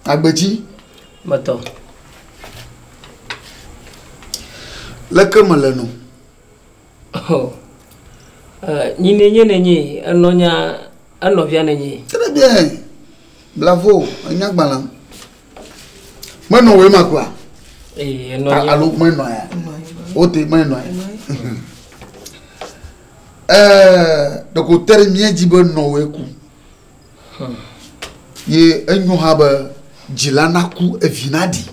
Agbetsi. Metɔ. Leke mele nɔ? Oh. Nyi ne nye ne nyi enɔ nya enɔvia ne nyi. Très bien. Bravo, enya gbalẽ. Menɔ woe ma koa? Ee, enɔ nye. Alo menɔ ya. Wote menɔ ya. Ɖeko te ɖe mía dzi be nɔwoe ku. Ye enyo hã be dzila naku evi naɖi.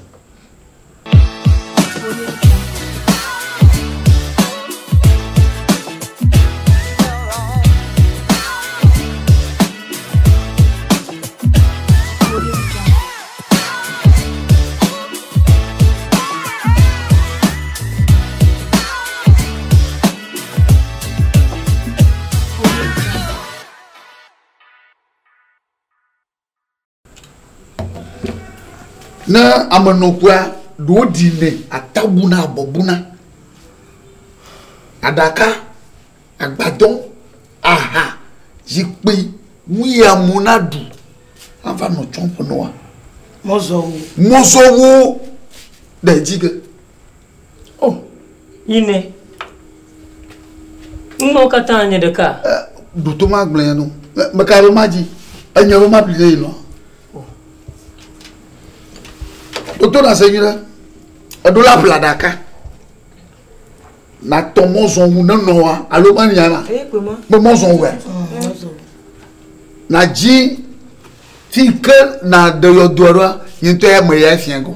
Ne ame nɔkua ɖewo ɖi nɛ ata buna abɔ buna. Aɖaka, agbadɔ, aha, zikpui, nu yi amewo naɖu ava nɔ tsɔƒe nɔa. Mɔzɔwo. Mɔzɔwo ɖe dzi ge. Oh, nyine. Numawo katã nye ɖeka. Ɖoto ma gblẽ ya no. Meka be ma dzi. Enye be ma ƒli ɖe yi nɔ. Ɖoto na se nyuie. Eɖo la ƒle aɖaka. Na tɔ mɔzɔwu ne nɔa alo ma nya la. Be mɔzɔwua. Na dzi fi ke na ɖe yɔdoa ɖoa nye ŋutɔ ya me ya fia go.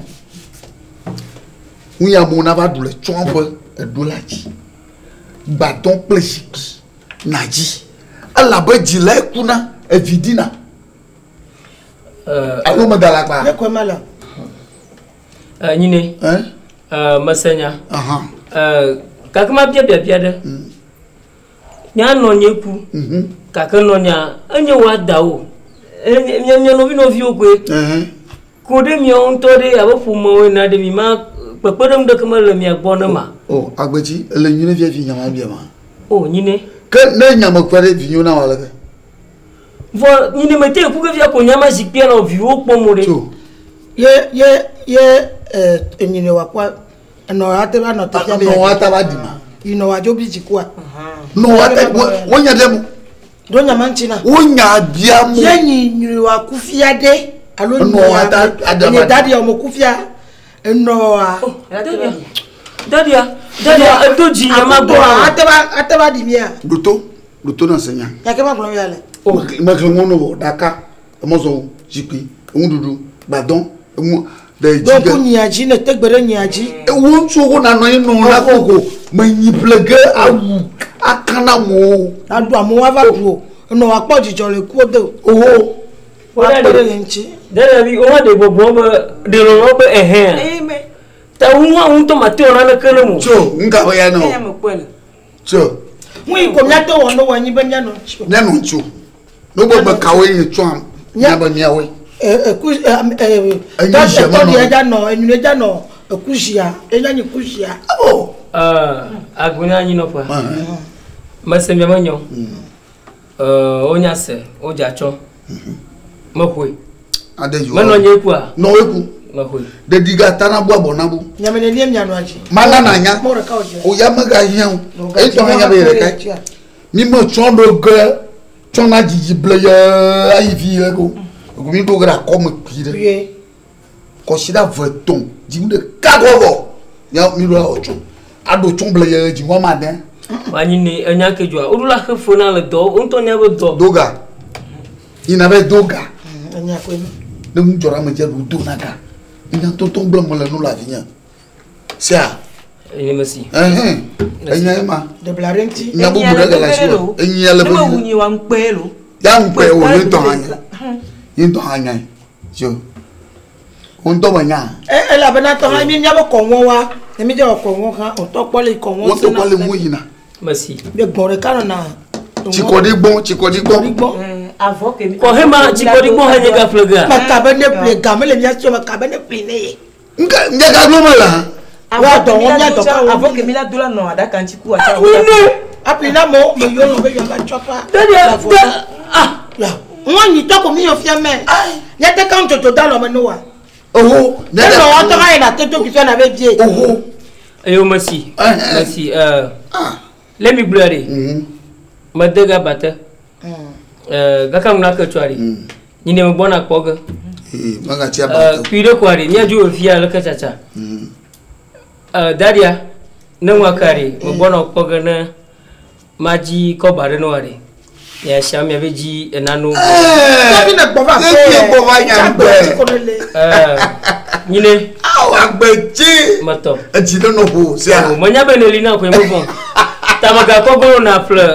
Nu ya amewo nava ɖu le tsɔƒe eɖo la dzi. Gbadɔ kple zikpui na dzi. Elabe dzi la ekuna evi dina. Alo meda la kpa. Ne kɔe ma la. Nyine. Mese nya. Gake ma bia biabia ɖe. Nya nɔ nye ku. Gake nɔ nya enye wa da o. Mia mia nɔvi nɔviwo koe. Ko ɖe miawo ŋutɔ ɖe abe ƒomewo ene ɖe mi ma kpekpeɖeŋu ɖeke mele mia gbɔ ne ma. O agbetsi ele nyine via vi nyama bia ma. O nyine. Ke ne nyame kpe ɖe vinyewo na wa le ke. Vɔ nyine mete ku ke via ko nyama zikpuia nɔ viwo kpɔm o ɖe. Tso. Ye ye ye enyine wa kpɔ enɔ ate va nɔ teƒea. Nɔ wa ta va di ma. Yi nɔ wa dzo bi dzi kua. Nɔ wa ta wo nya bia mo. Ɖo nya ma ŋuti na. Wo nya bia mo. Ye nyi nyui wa ku fia ɖe alo Enɔ wa ta adama. Nye daɖia wo me ku fia enɔ wa. Daɖia daɖia edo dzi nya ma gbɔ. Ate va ate va ɖi mia. Ɖoto ɖoto na se nya. Gake ma gblɔ ya le. Mexlẽ ŋu nɔ ɖaka emɔzɔwo zikpui eŋuɖuɖu gbadɔ emu ɖe dzi. Donc nyia dzi ne te gbe ɖe nyia dzi. Wo ŋutsuwo wo nanɔ anyi nɔ la koko menyi ƒle ge awu akana mo. Aɖu amewo ava ɖu o. Enɔ wa kpɔ dzidzɔ le kuwo de o. Oho. Wa kpe ɖe ye ŋuti. Ɖeɖe bi wo ɖe gbɔgbɔ be ɖe lɔlɔ be ehɛn. Ta wu ŋu ŋutɔ ma te wɔ naneke ne mo. Tso ŋka be ya nɔ. Tso. Ŋu yi ko míate wɔ ne wɔ anyi be míanɔ ŋuti o. Míanɔ ŋuti o. Ne gbegbe kawoe nye tsɔa míabe míawoe. Eku tɔɖi edza nɔ enyui edza nɔ ekuzia enya nyi kuzia. Abo. Agunya anyi nɔƒe. Mese mia me nyɔ. Wonya se wodza tsɔ. Mexɔe. Ade yi. Menɔ nye kua. Nɔwoe ku. Mexɔe. Ɖeɖi ga ta na bu abɔ na bu. Nyame ne mia nɔa dzi. Mana na nya. Mɔ ɖeka o dzi. O ya mega hiã o. Eyi tɔ hã nya be ye ɖeka. Mi me tsɔ ɖo ge tsɔ na dzidzi ble ye ayi vi ye ko. Mi ɖo ge ɖe akɔme kpui ɖe. Kɔsi ɖe ave tɔn dzi ɖeka kɔ vɔ. Mia mi ɖo la wɔ tsɔ. Aɖo tsɔ ble ye dzi wɔma de. Anyi ne enya ke dzɔa. Woɖo la xe fe na le dɔ. Wo ŋutɔ nya be dɔ. Doga. Yina be doga. Enya koe ma. Ne ŋu dzɔ ɖe ame dzi ɖo do na ga. Enya tonton gblɔ me le nu le avi nye. Sia. Enye mesi. Ɛhɛn. Enya ye ma. Ɖebla ɖe ŋuti. Nya bubu ɖe gale asi o. Enyi ale be. Ne me wu nyi wa ŋukpe lo. Ya ŋukpe o ye ŋutɔ hã nya. Ye ŋutɔ hã nya. Tso. Wo ŋutɔ me nya. Elabena tɔ hã mi miabe kɔŋɔ wa. Ne mi dze wɔ kɔŋɔ hã, wòtɔ kpɔ le kɔŋɔ Wo ŋutɔ kpɔ le ŋu yina. Mesi. Be gbɔn ɖeka nɔna. Tsikɔɖi gbɔn, tsikɔɖi gbɔn. Avɔ ke mi. Kɔhe ma tsikɔɖi gbɔn hã nye gaƒle gea. Meka be ne ƒle ga mele mia si o, meka be ne ƒle ne ye. Nka nye ga gblɔ me la. Wa dɔ wɔm mia dɔ ka wɔm. Avɔ ke mi la do la nɔ aɖaka ŋuti ku atsa. Nyine. Aƒle na amewo me yɔ lɔ be yɔ va tsɔ fa. Ɖeɖe de ah. Ya. Ŋua nyi tɔ ko mi yɔ fia mɛ. Nye te kan toto da lɔ me no wa. Oho. Ne nɔ wɔtɔ ka yina toto kisɔ na be vie. Oho. Eyo mesi. Mesi le mi gblɔe ɖe. Mede ga bate. Gaka ŋu na ke tsɔa ɖe. Nyine me gbɔna kpɔ ge. Megatsi abate. Kui ɖe kɔa ɖe. Míadzo fia leke tsatsa. Daɖia ne ŋua ka ɖe. Me gbɔna kpɔ ge ne madzi kɔba ɖe ne wa ɖe. Ya sia mia be dzi enano. Tɔbi ne gbɔ va fɛ. Gbɔ va nya gbɛ. Nyine. Awo agbe dzi. Metɔ. Edzi ne nɔ ƒo sia. Menya be neli na koe mevɔ. Tamega kɔgɔn na ƒle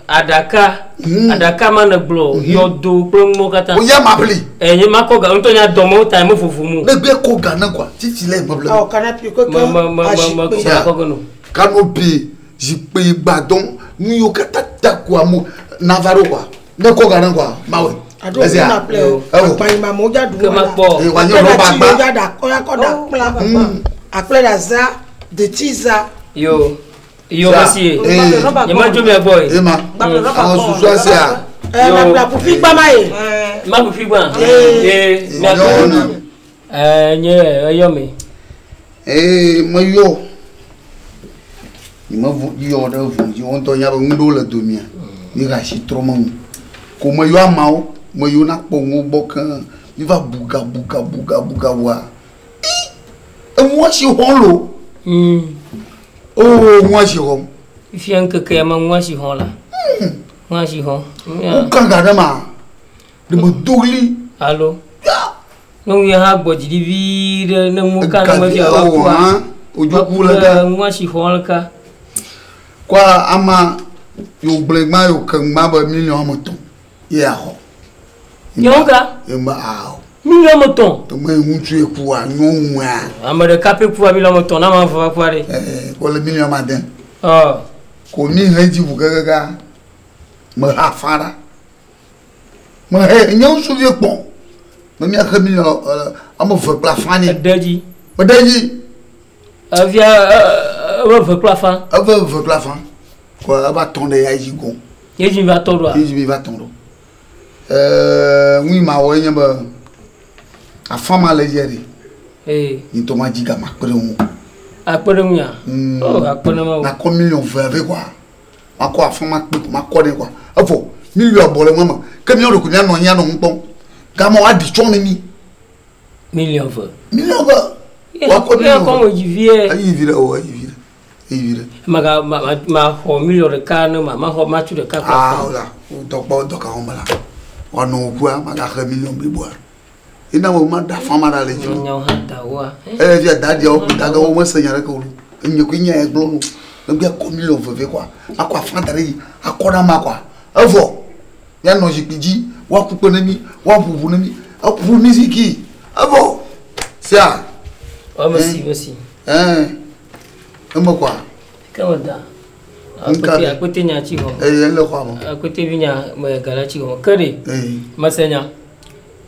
aɖaka. Aɖaka ma ne gblɔ yɔdo kple nuwo katã. O ya ma ƒli. Nye ma kɔ ga ŋutɔ nya dɔmewo ta me vovo mu. Ne gbe kɔ ga ne kɔa titi le me ƒle. Awɔ kanapi keke. Me kɔ kɔgɔn no. Kanopi zikpui gbadɔn nu yiwo katã ta koa mo nava ɖo kɔa ne kɔ ga ne kɔa mawe. Aɖo ŋu na ƒle agbayima mo dza ɖu wa la. Ee wa nye rɔba gba. Dza ɖa kɔ kɔ ɖa kpla akple ɖa za detsi za. Yo yo mesi ye ma dzo mia gbɔ ye. Ema àwọn susua sia. Ma ƒle aƒuƒi gba ma ye. Ma ƒuƒi gba. Ee mia gbɔ. Nye eyɔ me. Ee me yɔ. Nye me yɔ ɖe ʋu dzi wo ŋutɔ nya be ŋu ɖewo le domia. Mi ga asi trɔ me ŋu. Ko me yɔ ameawo me yɔ na kpɔ ŋuwo gbɔ keŋ. Mi va buga buga buga buga wa. Eŋua si xɔm lo. Oo ŋua si xɔm. Fifia ŋkeke ya me ŋua si xɔm la. Ŋua si xɔm. Wo kan ga ɖe ma. Ɖe me do ɣli. Alo. Nyɔnu ya hã gbɔ dzi ɖi vi ɖe ne ŋu ka ne me fia wa kua. Odzo ku le ka. Ŋua si xɔm le ka. Kɔa ama yo gblẽ gba yo ke ŋgba be miliɔn ame tɔn ye axɔ. Nyɔnu ka? Eme awɔ. Miliɔn ame tɔn. Tome ŋutsu ye kua nyɔnua. Ame ɖeka pɛ kua miliɔn ame tɔn na ma vɔ kua ɖe. Wole miliɔn ame ade. Ko mi he dzi ʋu kekeka me ha fa ɖa. Me he nye ŋutsuvi kpɔn. Me mia he miliɔn ame ve kple afã nɛ. Eɖe dzi. Eɖe dzi. Evia eve ve kple afã. Eve ve kple afã. Ko eva tɔn ɖe ya dzi go. Ye dzi va tɔ ɖoa? Ye dzi va tɔn ɖo. Ŋui ma wɔ nye be afã ma le dzia ɖe. Ŋutɔ ma dzi ga ma kpe ɖe ŋu. Akpe ɖe ŋu ya? Oh akpe ɖe ma. Nakɔ miliɔn ve ave kɔa. Makɔ afã ma kpe ma kɔ ɖe kɔa. Evɔ miliɔn bɔ le ŋua me. Ke míawo ɖeko míanɔ anyi anɔ ŋu kpɔm. Gama woaɖi tsɔ ne mí. Miliɔn ve. Miliɔn ve. Wakɔ miliɔn ve. Kɔ dzi vie. Eyi vi ɖe o eyi vi ɖe. Eyi vi ɖe. Maga ma ma xɔ miliɔn ɖeka ne ma ma xɔ ma tu ɖeka kple afã. Aa o la dɔkpɔ dɔka wɔm la. Woanɔ ŋkua magaxe miliɔn bliboa. Ina wo ma da afã ma ɖa le dzi. Nyawo hã da woa. Eye fia daɖiawo kple dagawo mese nya ɖeke o. Enye koe nye gblɔ nu. Negbe akɔ miliɔn veve kɔa akɔ afã da ɖe dzi akɔ ɖe ama kɔa evɔ. Míanɔ zikpui dzi woaku kpe ne mí woaƒo ʋu ne mí aƒo miziki evɔ sia. Mesi mesi. Eme kɔa. Ke me da. Akpete akpete nya tsi xɔ. Eye ele xɔa me. Akpete vi nya me gala tsi xɔ. Ke ɖe. Mese nya.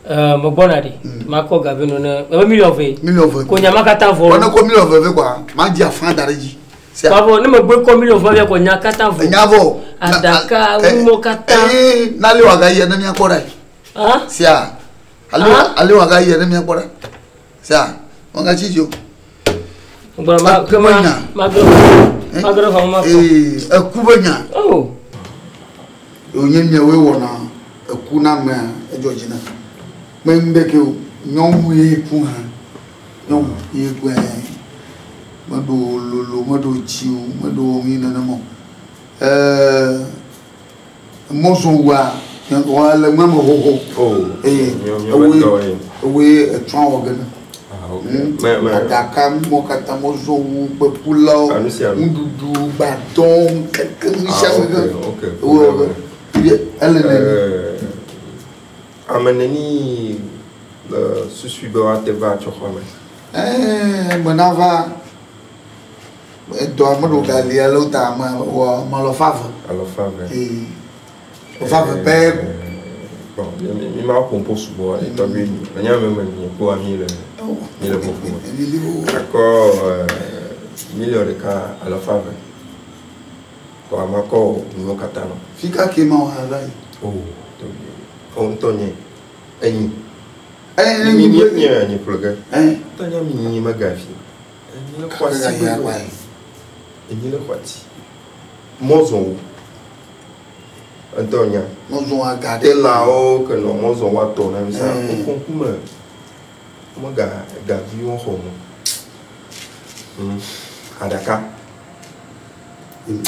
Me gbɔna ɖe. Makɔ gavi no ne ebe miliɔn ve. Miliɔn ve. Ko nya ma katã vɔ. Wɔne kɔ miliɔn ve ve kɔa ma dzi afã da ɖe dzi. Pavɔ ne me gbe kɔ miliɔn ve kɔ nya katã vɔ. Nya vɔ. Aɖaka nuwo katã. N'ale wa ga yie ne mía kpɔ ɖa. Sia. Ale wa ga yie ne mía kpɔ ɖa. Sia. Wɔn ga tsi dzi o. Gbɔna ma ke ma ma gbe ma gbe xɔ ma kpɔ. Eku be nya. Oh. Onye miawoe wɔna eku na amea edzɔ dzi na. Me ŋɖeke o nyɔnu ye ku hã nyɔnu ye ku hã meɖo lolo meɖo tsi o meɖo ŋui nenema o. Mɔzɔwua wɔ le ŋua me xoxo. Eye ewoe etsɔa wɔ ge ne. Aɖaka mɔ katã mɔzɔwu kpekulawo nuɖuɖu gbadɔ keke nu sia nu ke ewoe wɔ ge. Ele neni. Ame neni le susui be woate va tso xɔ me. Me nava edɔa meɖo gali alo ta me wɔ malɔfa ve. Alɔfa ve. Alɔfa ve pɛ. Bon, mi ma ƒo sugbɔ etɔgbi enya me me nye kpo ami le mi le ƒoƒo me. Akɔ miliɔn ɖeka alɔfa ve. Kɔ ama kɔ nuwo katã nɔ. Fika ke ma wɔ hã va yi. O tɔgbi o ŋutɔ nye enyi. Eh, Mi nyi mi ble. mi anyi ƒle ge. Eh. Tanya mi nyi megafi. Enyi le xɔ asi Kaka ya gbegbe. kwa. Enyi le xɔ asi. Mɔzɔ wo. Ŋutɔ nya. Mɔzɔ aga ɖe. Telawo ke nɔ mɔzɔ woatɔ na mi sa. Eh. Wokɔ ŋkume. Womega gaviwo xɔ mo. Aɖaka.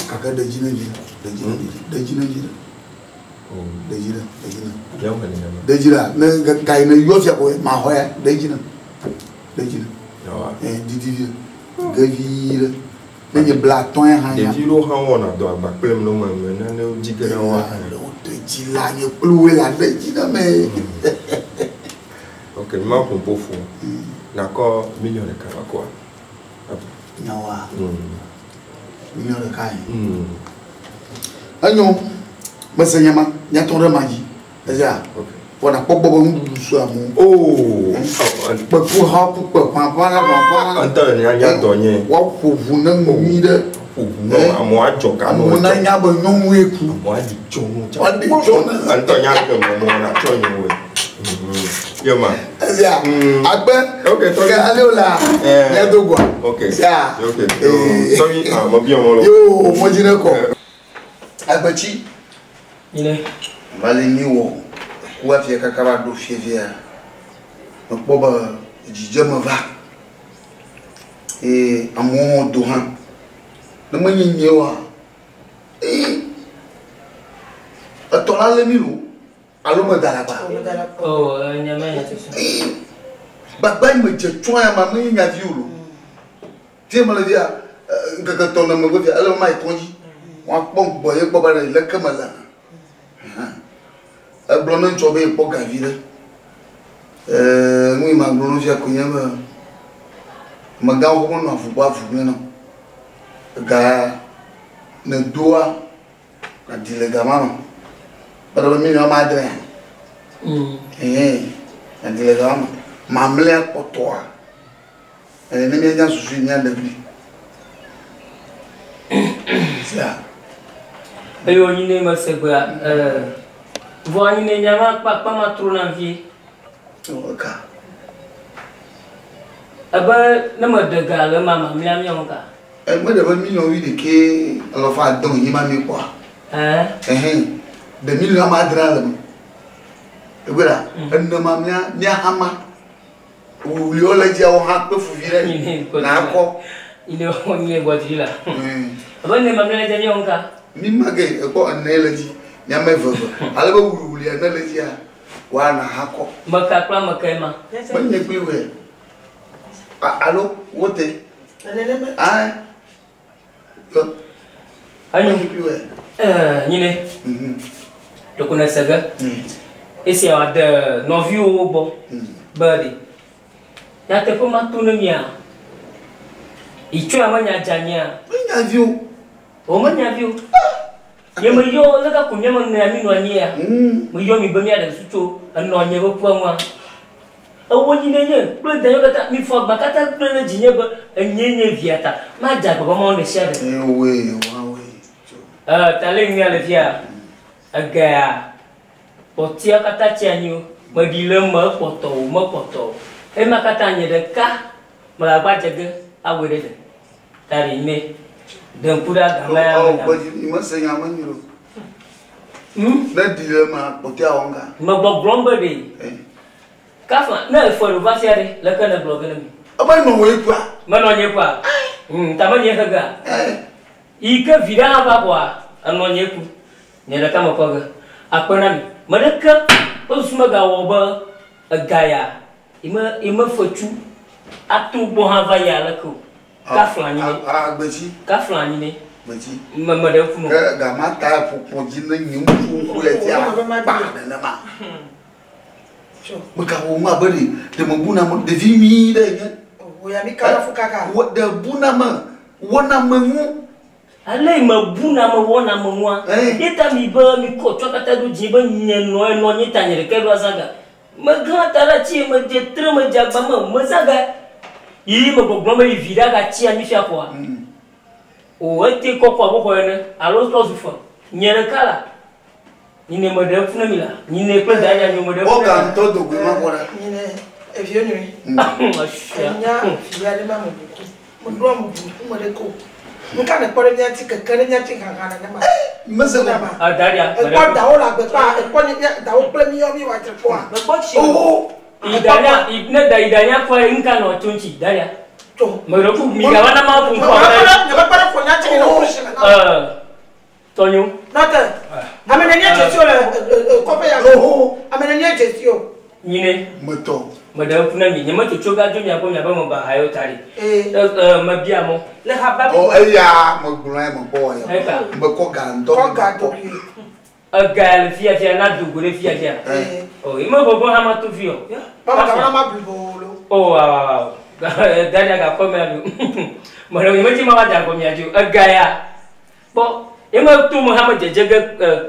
Kaka ɖe dzi ne dzi ɖe dzi ne dzi ɖe dzi ne dzi ɖe dzi ne ɖe dzi ne. Míawo hã nenema. Ɖe dzi la ne ga yi ne yɔ fia ko ma xɔ ya ɖe dzi ne ɖe dzi ne. Yawa. Eh didi vi ɖe gevi ɖe ne nye bla atɔ̃ ya hã nya. Ɖevi ɖewo hã wɔna dɔ agba kple mi ne wo me nanewo dzi ge ɖe woa. Ɖe dzi la nye kple woe la ɖe dzi na me. Ok, mi ma ƒo ƒo fo. Nakɔ miliɔn ɖeka va kɔa. Nyawoa miliɔn ɖeka ye. Enyo mese nye ma nyatɔ ɖe ma dzi. Ezea Ok. wɔna kpɔkpɔ be nuɖuɖu su amewo. Oh. Kpekpe ha ku kpe ƒãƒã la ƒãƒã. Ŋutɔ nya nya dɔ nye. Woaƒo ʋu ne nu nyui ɖe. Ƒo ʋu nɔ amewo adzɔ ga nɔ. Amewo nanya be nyɔnue ku. Amewo aɖi tsɔ nu tsã. Woaɖi tsɔ nu. Ŋutɔ nya ke mɔ mɔ na tsɔ nye woe. Ye ma. Ezea akpe. Ok, tɔgbi. Ke ale wo la Eh. míado goa. Ok. Zea. Ok. Eh. Tɔgbi ah mɔ bi wɔn lɔ. Yo mɔdzi ne kɔ. Agbetsi. Nyine. Va le mi wɔ ku afia kaka va ɖo fiefia. Mekpɔ be dzidzeme va. Eye amewo hã do hã. Ne menye nye oa, ee, etɔ la lé mi lo alo meda alakpa. Oh, nye me nya tutu. Gbagba yi me dze tsɔ ya ma menye nyavi o lo. Fie mele fia, ŋkeke tɔ̃ le megbe fia, ele be mayi kɔdzi. Woakpɔ gbɔ ye gbɔ be ɖe leke mele. Egblɔ ne ŋutsua be yekpɔ gavi ɖe. Nu yi magblɔ ne fia koe nye be amegãwo menɔ avu kpɔ avu gblẽ na o. Ga ne doa aɖi le gama me. Eɖe be miliɔn ame adre. Ɛhɛn, aɖi le gama me. Mamlɛa kpɔtɔa. Ne míanya susu yi míaɖe gli. Sia. Eye wònyi ne mese gbea, vɔ anyi ne nya ma kpakpa ma trona vie. Eka. Ebe ne meɖe ga le ema mamlɛa míawo ka. Meɖe be miliɔn wuiɖekɛ alafa ade wònye ma mi kpɔa. Ɛhɛn, ɖe miliɔn ame adre le me. Egbe la, ene mamlɛa míaha ma. Wuwuliwo le dzia wo hã kpe fu vi ɖe nakɔ. Ile wònye gbɔdzi la. Ebe ne mamlɛa le dzia míawo ka. Mi ma ge ekpɔ ene le dzi, miame veve. Ale be wuwuli ene le dzia, woana ha kɔ. Meka kple ame kae ma. Menye kpli woe. Alo wote. Ayi. Enyo. Menye kpli woe. Nyine. Ɖeko ne se ge. Esia wòade nɔviwo gbɔ. Be ɖe. Nyateƒe ma to ne mia. Itsɔe ame nya dze anyia. Menya vi o. O menya vi o. Nye meyɔ leke ko míame nɔa mi nɔ anyi ya. Meyɔ mi be míaɖe su tso enɔ nye be kua ŋua. Ewɔ nyi ne nye kple danyo katã mi fɔ agba katã kple ne dzinye be enye nye via ta. Madze agbagba ma wo ɖe sia ɖe. Ewoe, woawoe. Ta le nuya le fia. Egea kpɔtia katã tsi anyi o. Meɖi le eme ekpɔtɔ o, mekpɔtɔ o. Ema katã nye ɖeka mele agba dze ge awɔe ɖe ɖe. Ta ɖe nye ɖe ŋku ɖe agama ya me na. Gbɔdzi mese nya me nyui o. Ne ɖi le eme kpɔtia wɔ ŋga. Megbɔgblɔm be ɖe. Kafa ne efe ɖo va sia ɖe leke ne gblɔ ge ne mi. Ebe nɔ woe kua. Menɔ nye kua. Ta menye hegea. Yi ke vi ɖe hã va kɔa enɔ nye ku. Nye ɖeka mekɔ ge. Akpe na mi. Me ɖeke ƒe susu megawɔ be ega ya ime fetsu ato gbɔ hã va yi aleke o. Kafla anyi ne. Agbetsi. Kafla anyi ne. Gbetsi. Me me ɖe ŋku nɔ. Ke gama ta ƒoƒo dzi ne nye ŋutsu ŋku le tia kpa nenema. Megawɔ ŋu abe ɖe ɖe mebuna me ɖevi nyui ɖe nye. Oya mi kala fu kaka. Wɔ ɖe buna me wɔna me ŋu. Ale mebuna me wɔna me ŋua. Ye ta mi be mi kɔ tsɔ katã ɖo dzi be nye nɔ enɔ nye ta nye ɖeka ɖo azã ga. Megã ta ɖe tsi me dze tre me dze agba me mezã ga. Yi me gbɔgblɔm be yi vi ɖe agatsi anyi fia kɔa. O ete kɔkɔ abe xɔ ene alo trɔ zu fe. Nye ɖeka la. Nyine me ɖe fu na mi la. Nyine kple daɖia nyo me ɖe fu na mi. Ɔga ŋutɔ do goe ma kpɔ ɖa. Nyine evio nyui. Enya via ɖe ma me buku. Meɖoa me buku me ɖe ko. Nuka ne kpɔ ɖe mía ŋuti keke ɖe mía ŋuti haha nenema. Mese ko. Daɖia. Ekpɔ dawo le agbe kpɔa ekpɔ nye dawo kple míawo mi wa tre kpɔa. Mekpɔ tsi. Oho. Idalia ne da idalia kɔ ye nka nɔ tso ŋuti daɖia. Tso. Me ɖe ku mi gava na ma ƒo ŋkɔ. Nye mekpɔ ɖe fo nya tsi ne wo si me na. Tɔnyo. Nɔte. Ame nenie dzesi o le kɔƒe ya. Oho. Ame nenie dzesi o. Nyine. Metɔ. Me ɖe fu na mi. Nye me tsotso ga dzo mia gbɔ mia be me ba hayo ta ɖi. Me bia mɔ. Le ha ba. Ɔ eya me gblɔ ya me gbɔ ya. Eka. Me kɔ ga ŋutɔ. Kɔ ga dogoe. Ega le fia fia na dogo ɖe fia fia. O ime gbɔgbɔ hã ma to fi o. Baba ka ma blibo lo. O wa wa wa. Daɖia ga kɔ mia lu. Me ɖe nye me dzi ma va dza gbɔ mia dzi o. Ega ya. Kpɔ. Eme to me hã me dzedze ge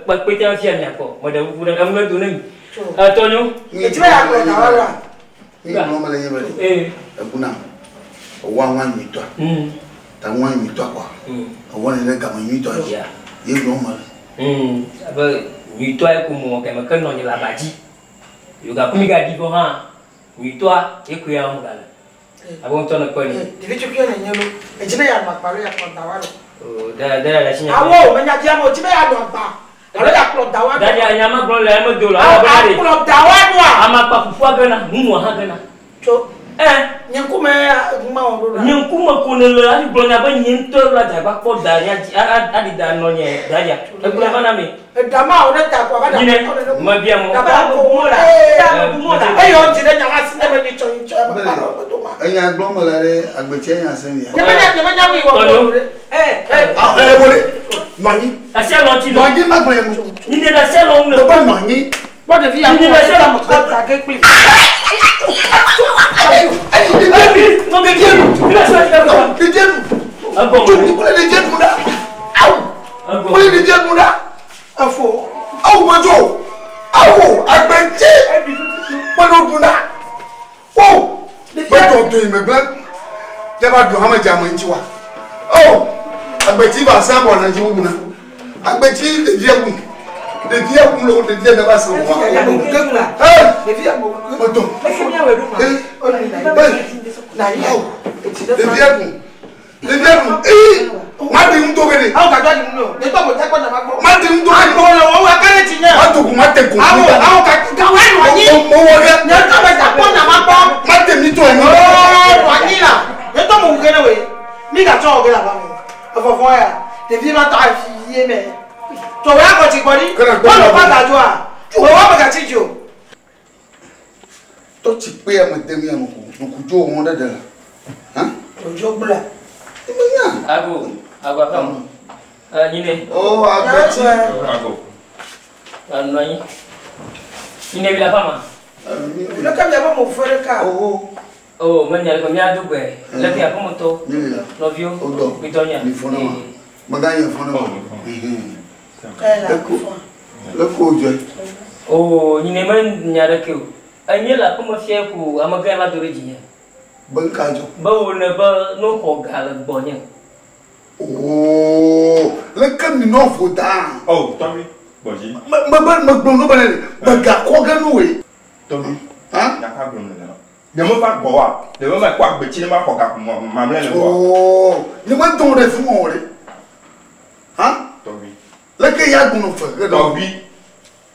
kpekpe fia mia kpɔ. Me ɖe ŋku ɖe eme do ne mi. Tɔnyo. Etsi be ya kplɔ dawa la. Mi gblɔ me le nye be. Ebuna. Ewa ŋua nyuitɔa. Ta ŋua nyuitɔa kɔa. Ewɔ ne ɖe game nyuitɔa dzi. Ye gblɔ me le. Abe nyuitɔa ye ko mɔ game ke nɔ nye le aba dzi. Yoga kumi ga ɖi vɔ hã nyuitɔa ye koe ya wɔm gale. Abe ŋutɔ ne kpɔ ni. Ɖevi tukui ne nye lo. Etsi be ya nɔ agba lo ya kplɔ dawa lo. Da da da si nya. Awo menya bia mo etsi be ya nɔ agba. Alo ya kplɔ dawa. Da ya nya ma gblɔ le eme do lo. Awo kplɔ dawa doa. Ama kpa fufua gena, nunua hã gena. Tso. Nye ŋkume ma wɔ ɖo. Nye ŋkume ko ne le ali gblɔ nya be nye ŋutɔ la dzagba kpɔ da nya dzi ali da nɔ nye da ya. Egblɔ va na mi. Eda ma wɔ ɖe ta ko ava da. Nyine me bia mo. Da ba ko mo la. Da mo la. Eyo ŋuti ɖe nya la si ne me ni tsɔ tsɔ eme kpa ɖo do ma. Enya gblɔ me le ɖe agbetse nya se ya. Nye me nya nye me nya wi wɔ ɖo. Wole nɔ anyi. Asia lɔ tsi. Nɔ anyi ma gblɔ ye mo. Nyine ɖe asia lɔ ŋu le. Baba nɔ anyi. Kpɔ ɖevi ya. Nyine ɖe asia lɔ ŋu. Ta ke kpli. Nyine. Oh, agbeti. Ago. Anɔ anyi. Nyine bi la fama. Le ka mia mo fere ka. Oh. Oh, me nya ko mia du gbe. Le fi aƒeme tɔ. Nyine la. Nɔviwo. O dɔ. Mi tɔ nya. Mi fɔna ma. Maga nye fɔna ma. Eh la. Le ko dzɔe. Oh, nyine me nya ɖeke o. Enye le aƒeme fia ko amegã va do ɖe dzinye. Be ŋka dzɔ. Be wo ne be no xɔ ga le gbɔnye. Oh, le ke mi nɔ vo da. Oh, tɔgbi. Gbɔdzi. Me me me gblɔ nu be ne me ga kɔ ge nu we. Tɔgbi. Han? Nyaka gblɔ ne la. Nye me va gbɔ wa. Ne me ma kɔ agbetsi ne ma xɔ ga mamlɛ le gbɔ. Oh, nye me dɔn ɖe fi mɔ o ɖe. Han? Tɔgbi. Le ke ya gbɔnɔ fe ge ɖe. Tɔgbi.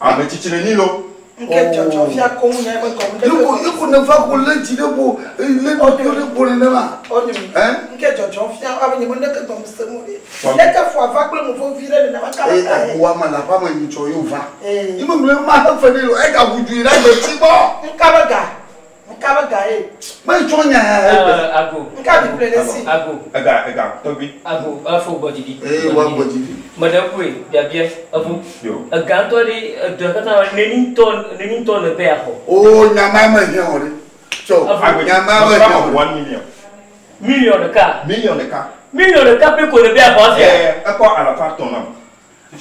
Ame tsitsi ne nyi lo. Nke dzɔdzɔ fia ko ŋu nya eme gɔme. Yeko yeko ne va ko le dzi ɖe bo le nɔviwo ɖe bo nenema. Ɔnyim. Nke dzɔdzɔ fia abe nye me neke gɔme se mo ɖe. Neke fo ava kple nu vovi ɖe nenema kaba. Eye agoa me le aƒea me nyitsɔ ye wòva. Yi me gblɔ ma hefe ɖe lo ega ʋu du yi ɖe agbetsi gbɔ. Nka be ga. Nka be ga ye. Me tsɔ nya ya egbe. Ago. Nka bi ƒle ɖe si. Ago. Ega ega tɔgbi. Ago efo gbɔdzi ɖi. Eye wa gbɔdzi ɖi. Me ɖe koe biabia evo. Yo. Ega ŋutɔ ɖe edɔ katã neni ŋutɔ neni ŋutɔ ne be yaxɔ. O nyama me hiã o ɖe. Tsɔ nyama me hiã o ɖe. 1 million. Million ɖeka. Million ɖeka. Million ɖeka pɛ ko ne be yaxɔ afia. Ekɔ alafa tɔn nam.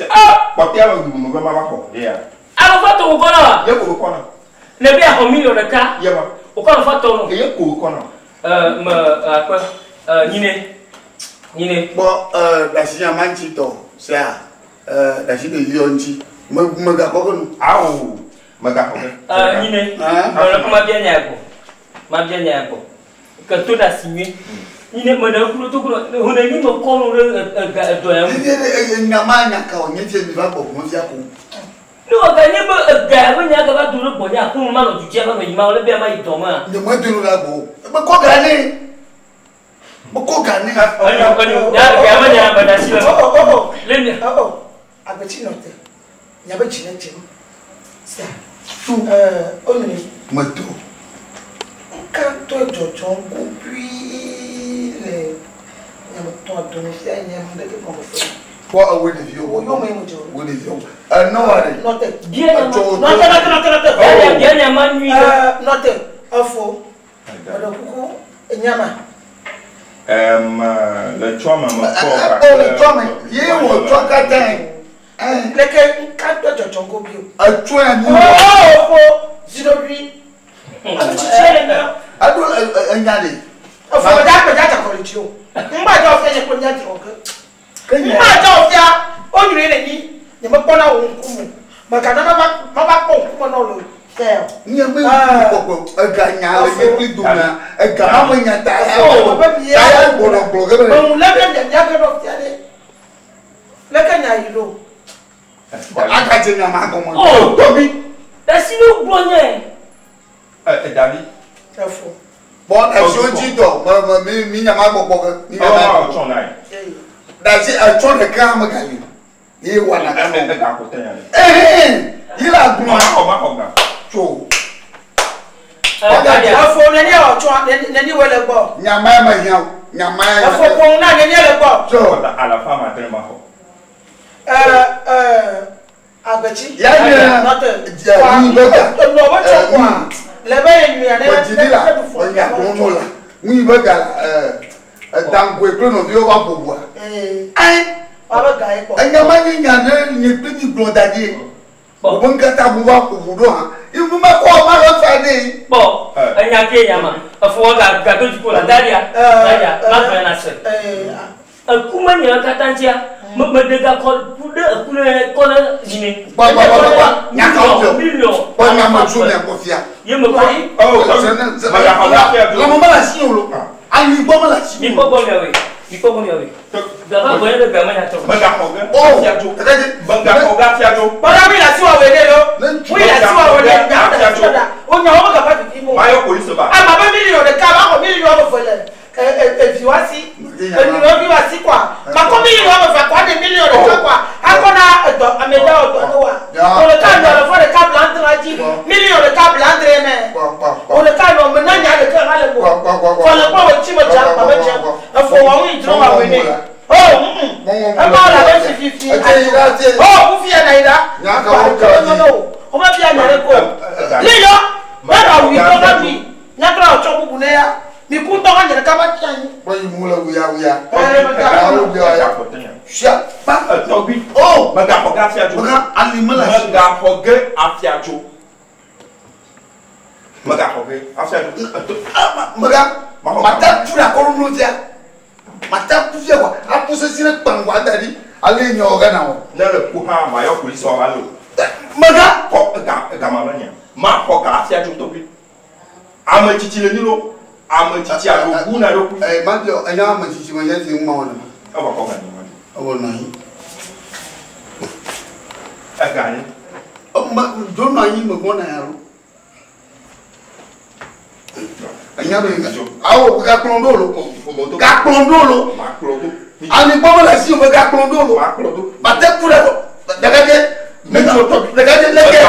Ah! Kpɔtɛa me dume be ma va xɔ. Ya. Alafa tɔn wo kɔ na wa. Ye ko kɔ na. Ne be yaxɔ million ɖeka. Ye ma. O kɔ alafa tɔn no. Ye ko kɔ na. Me akpe nyine. Nyine. Kpɔ ɖasi nyama ŋuti tɔ sia ɖasi ɖeviwo ŋuti. Me megaxɔ ke nu. Awo megaxɔ ke. Nyine. Mele ko mabia nya gbɔ. Mabia nya gbɔ. Ke to ɖe asi nyuie. Nyine me ɖe ku to ku ho ne mi me kɔ nu ɖe ega edɔ ya ŋu. Eye nya ma nya ka wònye fie mi va gbɔ gbɔ fia ko. Ne wòga nye be ega ya be nya gava do ɖe gbɔnye aƒe me manɔ du dzi ava nɔ yim ale be ma yi dɔ mea. Nye me do nu ɖe gbɔ. Me kɔ ga nɛ. Me kɔ ga nɛ. Enyo enyo nya ga ya me nya me ɖe asi le. Oh oh. Le mi. Oh oh. Agbetsi nɔ te. Nya be dzi ne dze. Sia. Tu. Onye. Me do. Nka ŋutɔ dzɔdzɔ gobui le nyametɔ dome fia nye nu ɖeke gɔme se. Kpɔ ewoe ɖeviwo. Wo yome me dzɔ. Wo ɖeviwo. Enɔ wa ɖe. Nɔte. Bia nya ma. Nɔte nɔte nɔte nɔte. Bia nya ma nyui ɖe. Nɔte. Efo. Meɖe kuku enyama. Le tsɔ me me kpɔ gake. O le tsɔ me ye wɔ tsɔ katã ye. Leke nka ŋutɔ dzɔdzɔ gobi o. Etsɔ ya nyi. Oo fo ziɖoɖui. Ame tsitsi le nya. Eɖo enya ɖe. Efo dza kpe dza dzakɔ le dzi o. Ŋgba dza ofia nye kple mía dzrɔ ke. Ŋgba dza ofia onyui le nyi nye me kpɔna wo ŋkume. Mègana mava mava kpɔ ŋkume na wò le fia o. Nye me ŋku kpɔkpɔ ega nya le nye kpli domea ega ma me nya ta ya ta ya gbɔnɔ gblɔ ge be. Meŋu lé be mia mia ge ɖo fia ɖe. Leke nya yi ɖo? Agadze nya ma gɔme. O Tɔgbi. Esi ne gblɔ nye. Davi. Efo. Bɔn esi wo dzi dɔ me me mi mi nya ma gbɔgbɔ ge. Mi nya ma gbɔgbɔ. Etsɔ na ye. Dasi etsɔ ɖeka ame gali. Ye wa na kama. Ega ko tɛ nya. Ehe. Yi la gblɔ. Ma xɔ ma xɔ ga. Tso. Efo neni ɔtsɔ neni wo le gbɔ. Nya ma ya me hiã o. Nya ma ya. Efo ƒo na neni le gbɔ. Tso. Alafa ma tre ma xɔ. Agbetsi. Ya nye. Nɔte. Dze yi be ga. Enɔ be tsɔ kɔa. Le be ye nyuia ne. Dzidi la. Enya gblɔ la. Ŋu be ga dangoe kple nɔviwo va ƒo ʋua. Ayi. Wabe ga ye kpɔ. Enya ma nye nya ne nye kple mi gblɔ da ɖi. Wobe ŋkata bu va ƒo ʋu ɖo hã. Ibu ma kɔ ma le fa ɖe. Kpɔ enya ke nya ma. Efo ga ga do dziƒo la daria. Daria ma gblɔ na se. Eku me nya katã dzia. Me me ɖe ga kɔ ku ɖe eku ɖe kɔ ɖe dzime. Kpɔ kpɔ kpɔ kpɔ. Nya ka wo fia. Miliɔn. Kpɔ nya me tso mia kpɔ fia. Ye me kɔ. Lãme mele asi o lo. Anyi gbɔ mele asi o. Mi kpɔ gbɔ miawoe. Mi kpɔ gbɔ miawoe. Gava gbɔ ye ɖe ga me nya tɔ. Megaxɔ ge. O. Megaxɔ ge afia tso. Kpɔɖa mi le asi wɔ wɔ ɖe lo. Mi le asi wɔ wɔ ɖe. O nya wo me gava vivi mo. Mayɔ polisi ba. Ama be miliɔn ɖeka ba xɔ miliɔn eve le evi wa si. Enyuiwo wa si kɔa. Makɔ miliɔn eve kɔ aɖe miliɔn ɖeka kɔa. Akɔ na edɔ ame ɖe wɔ dɔ ne wa. O ɖeka nɔ le fɔ ɖeka bla andre dzi. Miliɔn ɖeka bla andre mɛ. O ɖeka nɔ me na nya ɖeka hã le mo. Fɔ le kpɔ wo tsi me dze akpa me dze. Efo wɔ ŋu yi dzro wa wɔ ne. O ema wɔ la be si fifi. O kufi ya na yi ɖa. O ma bia nya ɖe ko. Liyɔ. Ne ba wui tɔ na mi. Nyatrɔ wòtsɔ bubu ne ya. Mi ku ŋutɔ hã nye ɖeka va tsi anyi. Kpɔ yi mu le wuya wuya. Megaxɔ Sia kpa. Tɔgbi. O. Megaxɔ ge afia tso. Mega ali mele asi. Megaxɔ ge afia tso. Megaxɔ ge afia tso. Mega. Mata tu la kɔlu nu fia. Mata ku fia wa. Aku sesi ɖe kpaŋgɔ ada ɖi. Ale nye wɔ gana o. Ne le ku hã mayɔ polisi wa va lo. Mega. Kɔ ega ega ma me nya. Ma xɔ ga afia tso tɔgbi. Ame tsitsi le nyi lo. Ame tsitsi alo wu na ɖokui. Ɛ ma biɔ enya ame tsitsi me nye ti ŋu ma wɔ ne ma. Ewɔ kɔ ga nye ma. Ewɔ nɔ anyi. Ega nye. Ma dzo nɔ anyi me gbɔ na ya lo. Enya be awo gakplɔ ɖo lo. Gakplɔ ɖo lo. Ma kplɔ ɖo. Ami gbɔ me le si o me gakplɔ ɖo lo. Ma kplɔ ɖo. Ma te ku ɖe ɖeka dze. Ɖeka dze leke.